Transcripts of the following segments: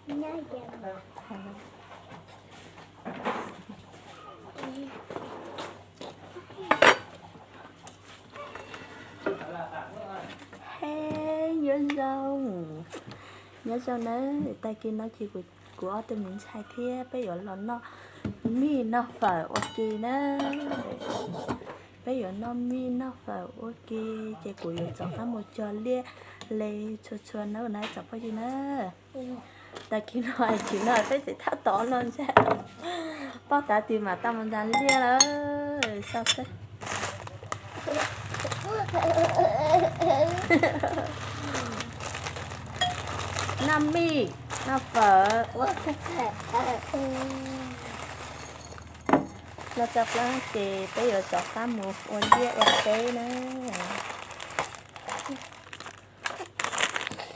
He, nyob zoo, nyob zoo nawb. Tag kis no ces kuv ob tug me ntxhais thiab peb yuav los noj mij noj fawm ua ke na. Peb yuav noj mij noj fawm ua ke ces kuv yuav rov qab mus cog liaj li txhua txhua hnub na tsoom phooj ywg na. Tag kis no tsis no peb tseem thab tod no ntag. Paub tav twg mam tau mus nrad liaj lawm. Noj mij, noj fawm. Noj txog plaub ces peb yuav rov qab mus ua liaj ua teb na.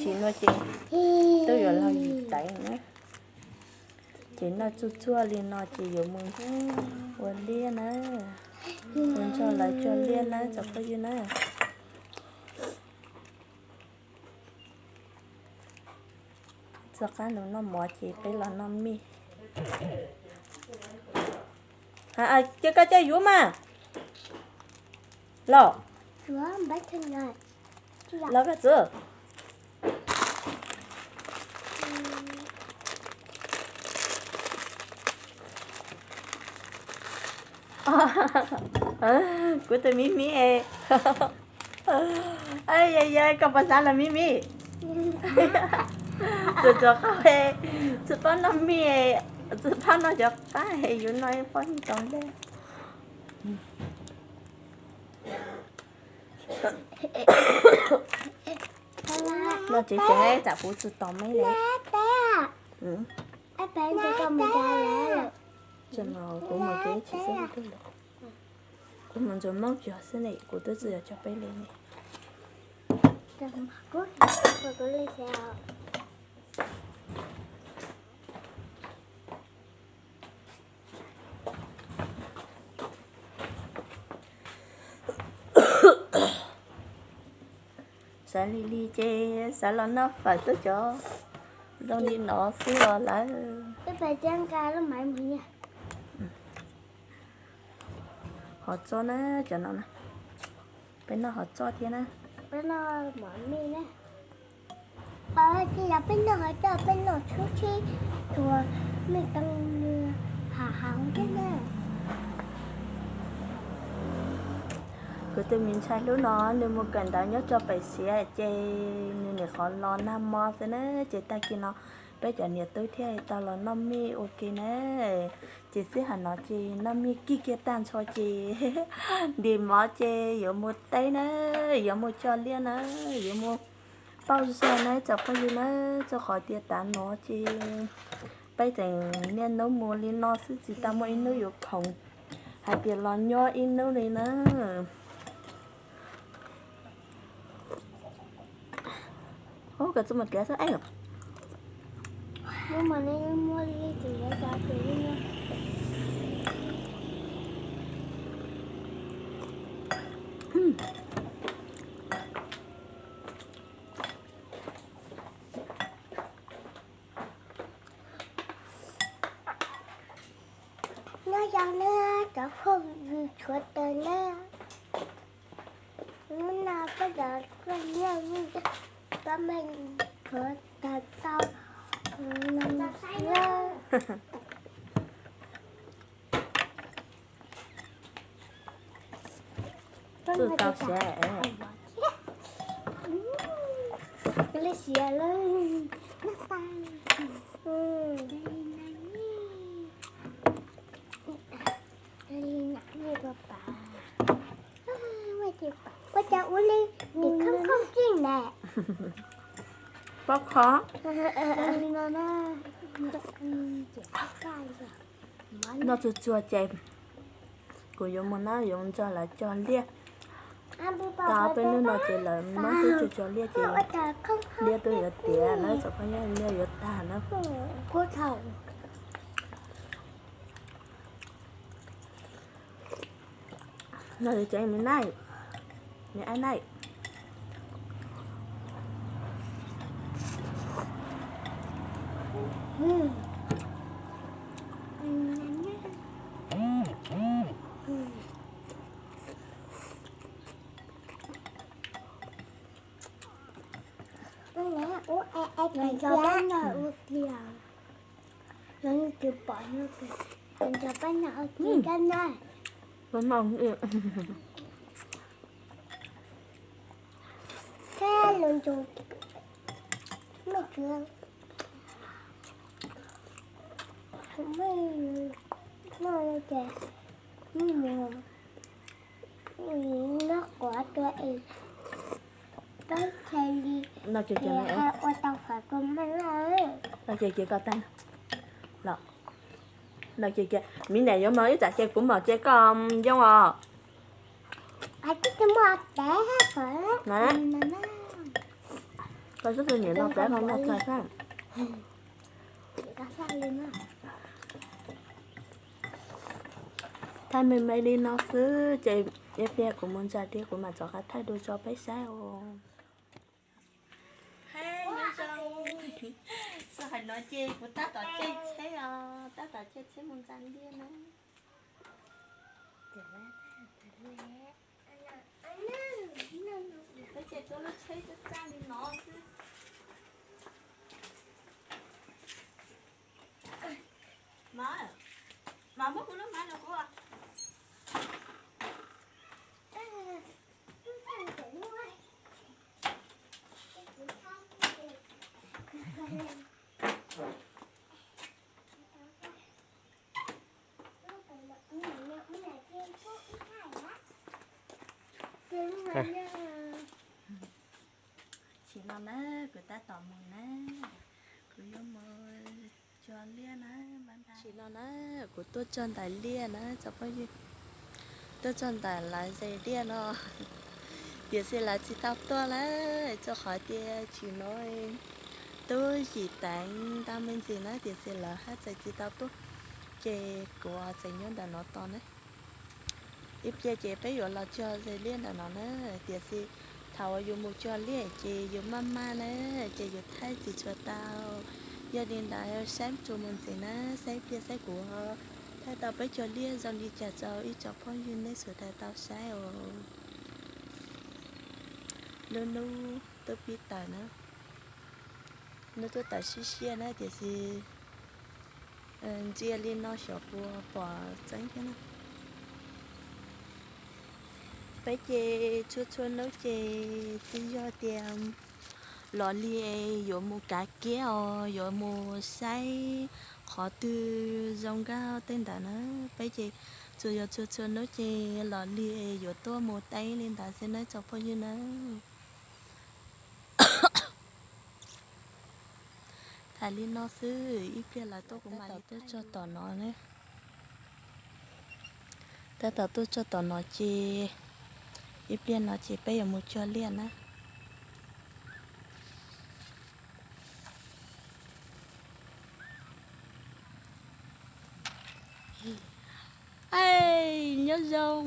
Tsis no ces twb yuav los yim teev na. Ces noj txuag txuag li no ces yuav mus ua liaj na. Ua nrog lawv cog liaj na tsoom phooj ywg na. Txog qab nws noj mov ces peb los noj mij. Cia koj coj yuav mas. Los, los koj txwv. Kuv tus me me es. Yog yog koj puas xav los me me? Txawm txawm qab, tsis paub noj mij, tsis paub noj cov qab es yuav noj ib pob tau ntej. Noj tsev ces tsam kuv tsis tos me li. Kuv mus ntxuav moob cog xwb ne, kuv twb tsis yog cog peb li ne. Xav li li ces xav los noj fawm tuaj cov zoo li no xwb os lawm. Hov txoj na, cov no na. Peb noj hov txoj thiab na. Peb noj mov mij na. Peb noj hov txoj, peb noj txhub txhib, tsuas mij too hav hauv thiab na. Kuv tus me ntxhais hlub no nws mus kawm ntawv nyob rau pem Siav ces nws nim qhuav los nag hmo xwb na, ces tag kis no peb cov niam tub thiaj tau los noj mij ua ke na. Ces sij hawm no ces noj mij kig kiag tag nrho ces ntim mov ces yuav mus teb na, yuav mus cog liaj na, yuav mus pauj zog na tsoom phooj ywg na, rau qhov tias tav no ces peb tseem niaj hnub mus li no xwb tsis tau muaj ib hnub yuav khoom hais tias los nyob ib hnub li na. Ub, koj txuj mus tiav xwb. Nyob zoo na cov phooj ywg txhua tus na. Hnub no peb cov phooj ywg peb me txhua tus tau no na. Txuj tau siav. Li siav lawm. Ua cas ua li tim khoob khoob txij ne. Pob kho. Noj tsuag tsuag ces kuv yuav mus na, yuav nrog lawv cog liaj. Tau peb hnub no ces lawv noob twb tsuag tsuag liaj ces liaj twb yuav tiav na, tsoom phooj ywg, liaj yuav tag na. Noj li cov me naij, me ab naij. Cov peb no ua kiag, cov peb no ua kiag na. Thiab los ntsuas, no ces noj quav tua es peb thiaj li ua tau fawm kua muag. No ces cia koj tag los, no ces cia, me niam yuav mov ib tsam ces kuv mom ces koj yoo os. Koj xub tus niam no peb no noj tag. Thaij me me li no xwb ces ib pliag kuv mus ntsa dib kuv mam rov qab thaij dua tso peb saib os. Hais no ces kuv tab tom caij tsheb os, tab tom caij tsheb mus ntxa liaj na. Peb ces tuaj lub tsheb txaj txaj li no xwb. Mas, mas muab kuv lub hmab rau kuv. Tam sim no na, kuv tab tom mus na, kuv yuav mus cog liaj na. Tam sim no na, kuv tuaj txog ntawm liaj na tsoom phooj ywg, tuaj txog ntawm lawv ze liaj no, tiam sis lawv tsis tau tuaj lawm, rau qhov tias tam sim no twb yim teev ntau me ntsis na, tiam sis lawv haj tseem tsis tau tuaj, ces kuv tseem nyob ntawm no tos na. Ib pliag ces peb yuav los cog ze liaj ntawm no na, tiam sis thaum uas yus mus cog liaj ces yus maj maj na, ces yus thaij tsis tshua tau. Yog li ntawd saib tsuas mus ntxiv na, saib ib pliag saib kuv thaij tau peb cog liaj zoo li cas rau ib tsoom phooj ywg nej sawv daws tau saib os. Lub hnub twb pib tawm na, hnub twb tawm siab siab na, tiam sis ntsia li no xyov puas pom tseeb thiab na. Peb ces txhua txhua hnub ces tsis yog tias los li es yuav mus kav kiab os, yuav mus saib qhov twg zoo nkauj tej ntawd na. Peb ces tsuas yog txhua txhua hnub ces los li es yuav tuaj mus teb li ntawd xwb na tsoom phooj ywg na. Tham li no xwb, ib pliag lawv tuaj kuv mam li tuaj txog tom no na. Tab tom tuaj txog tom no ces ib pliag no ces peb yuav mus cog liaj na. Nyob zoo.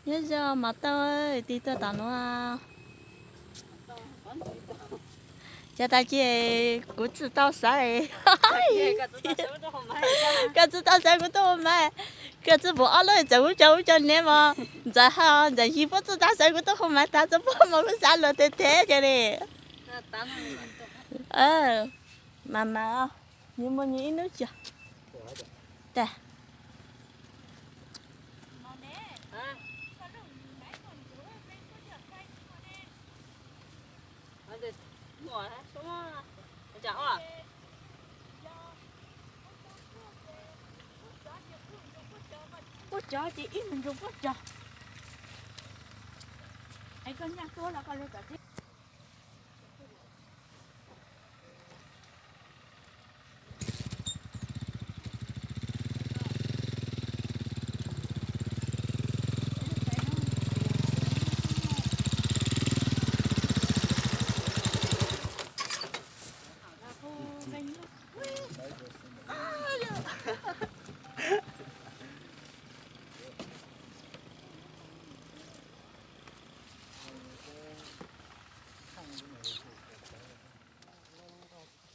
Nyob zoo Mos Tau, tig tuaj tom no. Cas tas ces kuv tsis tau sawv. Koj tsis tau sawv kuv tuaj hu mas. Koj tsis pum ob lub tseem ub cov ub cov niam mos. Ntxawm ha ntxawm yig puab tsis tau sawv kuv tuaj hu mas tas tsis pub mos kuv xav luag tes tes ces li. Mas mas, nws muaj nws ib hnub cog. Tas. Puab cov ces ib nus nrug puab cog. Es koj nyaj tuab los koj lug tom teb. Tam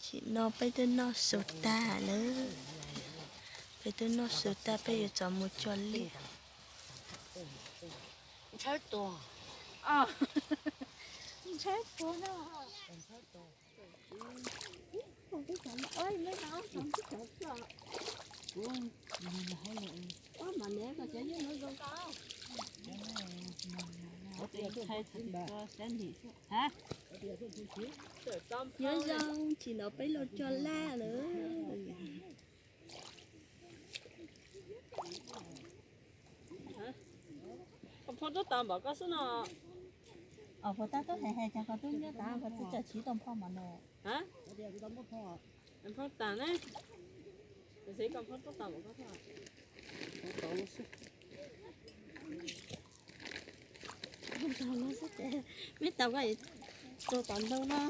sim no peb twb noj su tag lawm. Peb twb noj su tag peb yuav txav mus cog liaj. Ntshai tuag. Ntshai tuag no. Nyob zoo, tsis no peb los cog laj lawm. Koj phoj tub tau npaum koj xwb no. Os, puas tab tub hais hais cas koj tub nyob tas koj tub tso tshiv tau nphoj mas no. Nphoj tas ne. Meb tau koj tug tom ntoo no.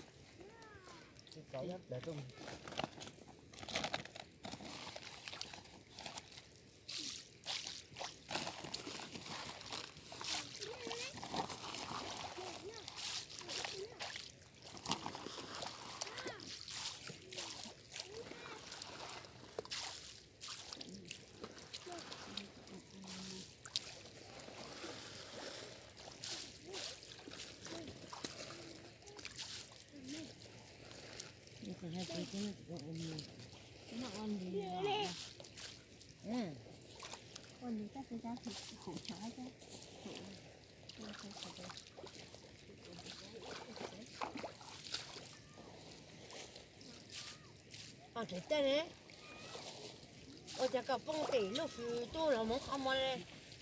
Pom tsev tej ne, ua cas koj poob tim lub hws tuaj los hmoov qhov muag li,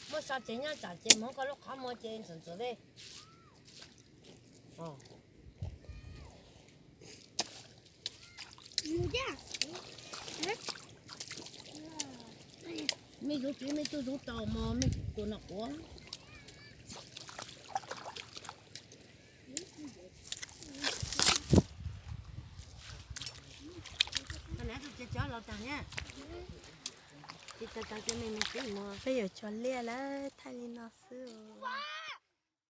muab so tsev nyob tsam ces hmoov koj lub qhov muag ces ntxim ntxim li. Mej zoov tsev mej tuaj zoov tau mog, mej kuv no quav. Koj na tus tsev cov laus tag na, tsis tag tag ces mej mus tsev mog. Peb yuav cog liaj lawm, thaij li no xwb.